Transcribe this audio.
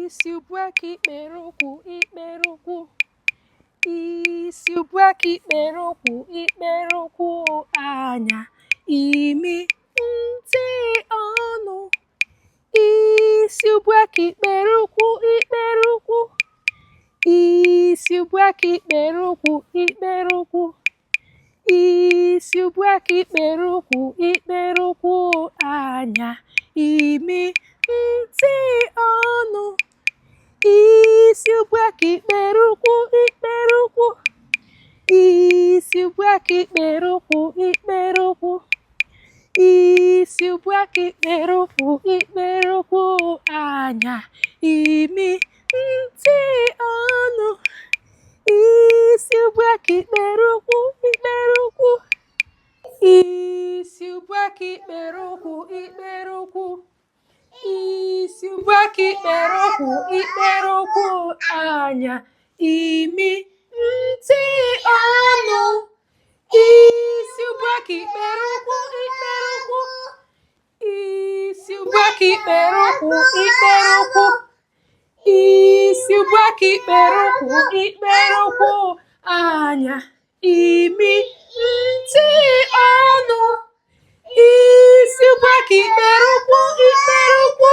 Isi ubu aka ikpere ụkwụ ikpere ụkwụ. Isi ubu aka ikpere ụkwụ ikpere ụkwụ anya imi ntị ọnụ. Isi ubu aka ikpere ụkwụ ikpere ụkwụ. Isi ubu aka ikpere ụkwụ ikpere ụkwụ. Isi ubu aka ikpere ụkwụ ikpere ụkwụ anya imi ntị ọnụ. Isi ubu aka ikpere ụkwụ ikpere ụkwụ. Isi ubu aka ikpere ụkwụ ikpere ụkwụ. Isi ubu aka ikpere ụkwụ ikpere ụkwụ anya imi ntị ọnụ. Isi ubu aka ikpere ụkwụ ikpere ụkwụ. Isi ubu aka ikpere ụkwụ ikpere ụkwụ. Isi ubu aka ikpere ụkwụ ikpere ụkwụ anya imi ntị ọnụ. Isi ubu aka ikpere ụkwụ ikpere ụkwụ. Isi ubu aka ikpere ụkwụ ikpere ụkwụ. Isi ubu aka ikpere ụkwụ ikpere ụkwụ anya imi ntị ọnụ. Isi ubu aka ikpere ụkwụ ikpere ụkwụ.